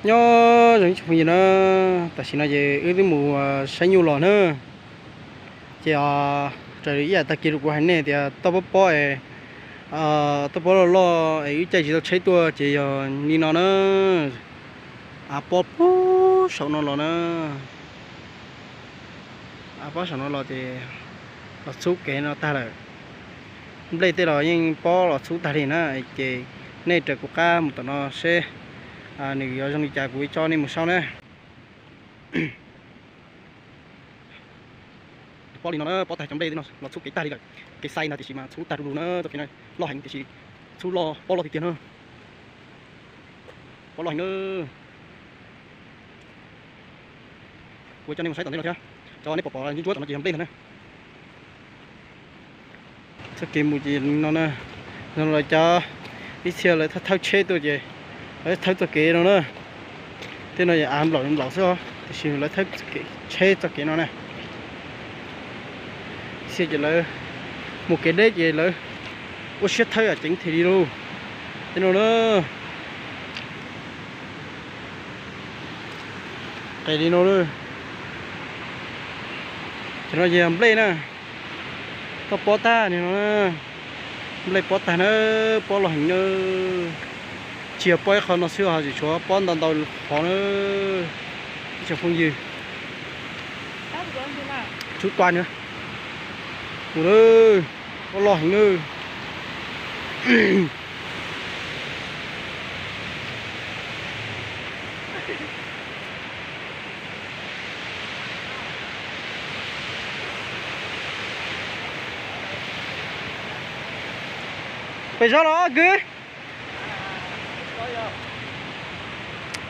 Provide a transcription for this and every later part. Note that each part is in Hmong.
Nyob zoo ib tsoom phooj ywg na, tam sim no ces wb twb mus saib nyuj los na. Ces raws li ib yam tag kis rau kuv hais nej tias toj pob pob es, toj pob loj loj es wb caij tsis tau tsheb tuaj ces yog li no na. Av pob puag saum no los na. Av pob saum no los ces los txhub kev no tag lawm. Nplej tej los yeej pob los txhub tag li na. Ces nej raws kuv qab mus tom no seb nws yuav zoo li cas kuv tso nej mus saib na. Pob li no na, pob tag cov nplej no los txhub kev tag li lawm. Kev xais no tiam sis mas txhub tag du lug na, txoj kev no loj heev tiam sis txhub loj, pob loj tiag tiag na. Pob loj heev na. Kuv coj nej mus saib tom ntej no thiab, cov nej pom pom ntsuab ntsuab tom no ces yog nplej ntag na. Txoj kev mus ces no na, no lawv cov ib txhia lawv thawb tsheb tuaj ces lawv thawb txoj kev no na. Tej no yog av nplaum nplaum xwb os, tiam sis lawv thawb tsheb txoj kev no na. Ib txhia ces lawv mus kev deb ces lawv ua siab thawb ceev thiaj li lauj. Tej no na, qes li no na. Cov no ces yog nplej na, toj pob tag li no na. Nplej pob tag na, pob loj heev na. Tsis yog pob ib qho no xwb ho tseem tshuav pob ntau ntau qhov na. Ib tsoom phooj ywg, txhub tua na, mus na, pob loj heev na. Pem zov los kwv.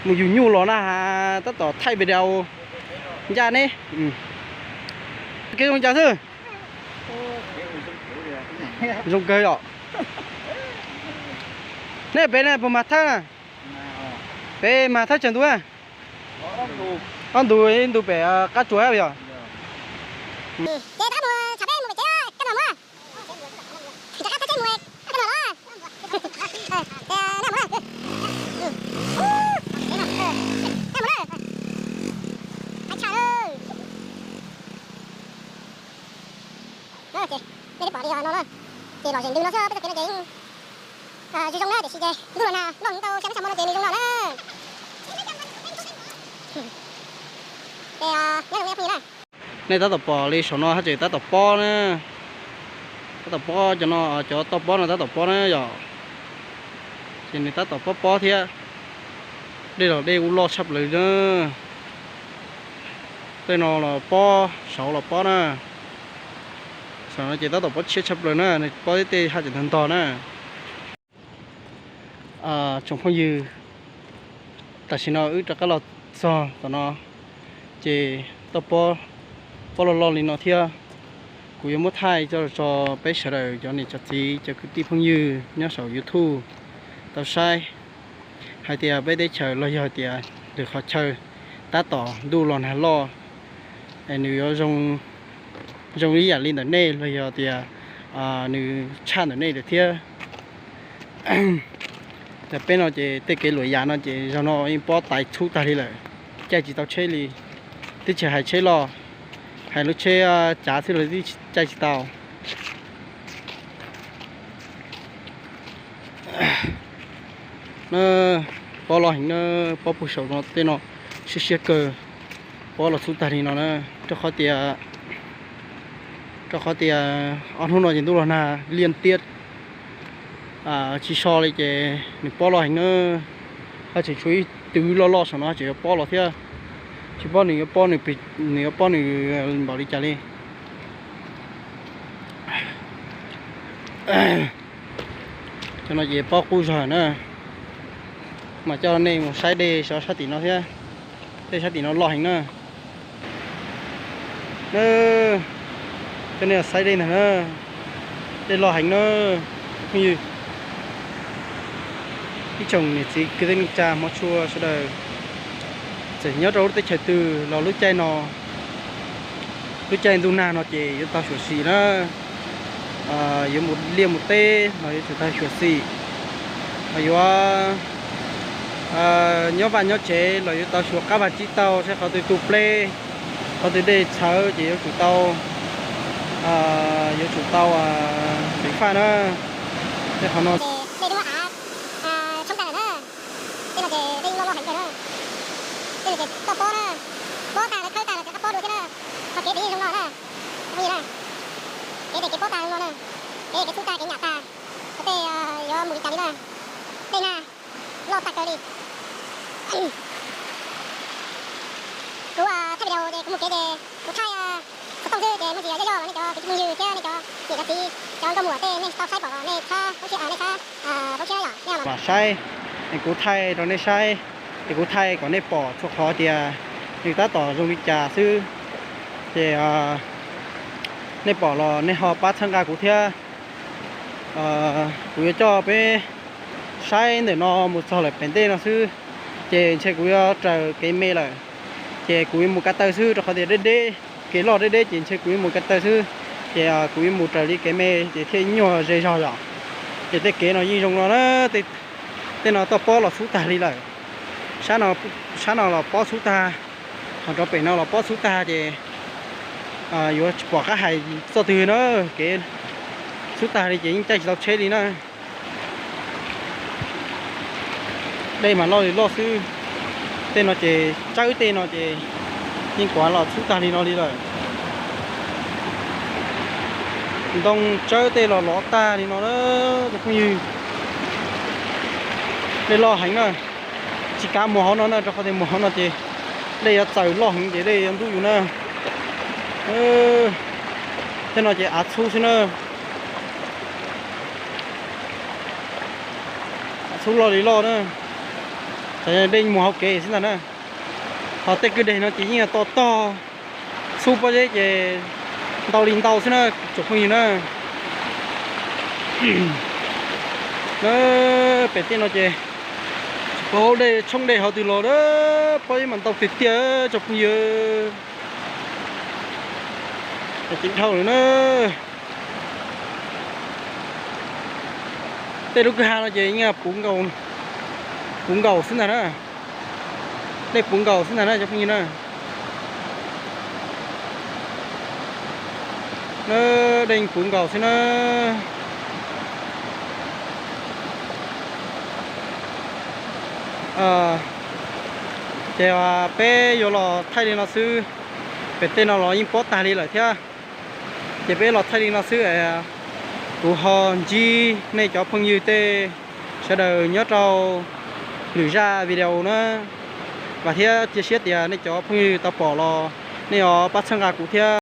Mus yug nyuj los na has tab tom thaij video ncaj ne. Kev zoo cas xwb? Zoo kawg yom. Nej pem na puas mag thawb na? Pem mag thawb tsawg ntu? Ob ntu, ib ntu pem qab tsuas yog. Ces rov qab mus tshav peb mus pem tsev, kab no muab. Rov qab thawb tsheb mus, kab no los. Nej pom li no na, ces los ze ntws no xwb, peb txoj kev no ces yeej zoo zoo na, tiam sis ces ntuj los nag loj heev, tau xya mej xya hmo no ces nws zoo los na. Ces nyob zoo nej phooj ywg na. Nej tab tom pom li saum no haj tseem tab tom pob na. Tab tom pob cov no, cov toj pob no tab tom pob na yom. Ces nws tab tom pob pob thiab. Dej los dej kuj loj tshaj plaws na. Tej no los pob, saud los pob na. Saum no ces tab tom pob tshiab tshaj plaws na, nws pob tej haj tseem ntog ntog na. Tsoom phooj ywg, tam sim no wb rov qab los txog tom no, ces toj pob, pob loj loj li no thiab. Kuv yuav muab thaij coj tso peb sawv daws cov niam cov txiv cov kwv tij phooj ywg nyob saum YouTube tau saib hais tias peb teb chaws los yog tias lwm qhov chaw tab tom ntuj los nag loj, nws yuav zoo ib yam li ntawm nej los yog tias nws tshaj ntawm nej lawm thiab. Tam peb no ces tej kev luam yam no ces zaum no yeej pob tais txhub tag li lawm, caij tsis tau tsheb li. Teb chaws hais tsheb loj, hais lub tsheb cav xwb los caij tsis tau. Na, pob loj heev na, pob puag saum no tej no siab siab kawg, pob los txhub tag li no na, rau qhov tias, rau qhov tias ob hnub no ces ntuj los nag liaj tiab, tsis so li ces nws pob loj heev na, haj tseem tshuav ib twg loj loj saum no haj tseem yuav pob los thiab, tsis paub nws yuav pob nws, nws yuav pob nws npaum li cas li. Cov no ces pob qub zog na, mas coj nej mus saib dej sab tim no thiab, dej sab tim no loj heev na. Coj nej saib dej ntag na, dej loj heev na. Ib tsoom niam txiv kwv tij neej tsa hmov tshua sawv daws, txawm nyob rau lub teb chaws twg los lub caij no, lub caij ntuj nag no ces yuav tau xyuam xim na, yuav mus liaj mus teb los yuav tsum tau xyuam xim, yuav Nyob vaj nyob tsev los yuav tau xyuas qab vaj tsib taug, saib qhov twg tu pleb, qhov twg dej txhawv ces yuav tsum tau, yuav tsum tau ceev faj na. Tej qhov no, tej no ces dej loj loj heev kawg na. Tej no ces toj pob na, pob tag lawv khawb tag los ces qab pob dua thiab na. Qhov kev ces yeej zoo no na, kev ces kev pob tag zoo no na, kev kev txhub tag kev nyam tag, tej yuav mus li cas li na. Dej nag loj tag kawg li. Kuv thaij video ces kuv mus kev ces kuv thaij xov tooj xwb ces muaj ntsis yoj yoj los nej cov kwv tij phooj ywg thiab nej cov niam cov txiv cov nkauj muam tej nej tau saib pom los nej txhob, nej txhob, nej txhob, saib, es kuv thaij rau nej saib, es kuv thaij kom nej pom txhua qhov tias nws tab tom zoo li cas xwb. Ces nej pom los nej ho pab txhawb nqa kuv thiab. Kuv yuav coj peb saib ntawm no mus txog lawm pem ntej no xwb, ces ntshe kuv yuav raws kev me lawm. Ces kuv yuav mus ko taw xwb rau qhov tias deb deb, kev loj deb deb ces ntshe kuv yuav mus ko taw xwb. Ces kuv yuav mus raws li kev me ces thiaj nyuaj ze zog yom. Ces tej kev no yeej zoo no na, tej no toj pob los txhub tag li lawm. Sab no los pob txhub tag, ho rau pem no los pob txhub tag ces yuav tsis pom qab hais txoj twg na, kev txhub tag li ces yeej caij tsis tau tsheb li na. Dej mas loj li loj xwb. Tej no ces tsawb tej no ces yeej kuav los txhub tag li no li lawm. Ntoo tsawb tej los lov tag li no na, cov phooj ywg. Dej loj heev na, tsis kav mus hauv no na, rau qhov tias mus hauv no ces dej yuav txaws loj heev ces dej yuav ntub yus na. Tej no ces av txhub xwb na. Av txhub loj li loj na. Dej mus hauv kev xwb ntag na. Ho tej kwj deg no ces yeej to tog, txhub pob zeb ces ntau li ntau xwb na, tsoom phooj ywg na. Pem tej no ces tsis paub dej tshoob dej hauv twg los na, pob zeb mas ntau tiag tiag tsoom phooj ywg. Ces dhau lawm na. Tej lub kwj ha no ces yeej puv nkaus xwb ntag na. Dej puv nkaus xwb ntag na cov phooj ywg na. Dej puv nkaus xwb na. Ces peb yuav los thaij li no xwb. Pem tej no los yeej pob tag li lawm thiab. Ces peb los thaij li no xwb. Kuv ho ntsib nej cov phooj ywg tej sawv daws nyob rau lwm zaj video na. Vam thiab cia siab tias nej cov phooj ywg tau pom los nej ho pab txhawb nqa kuv thiab.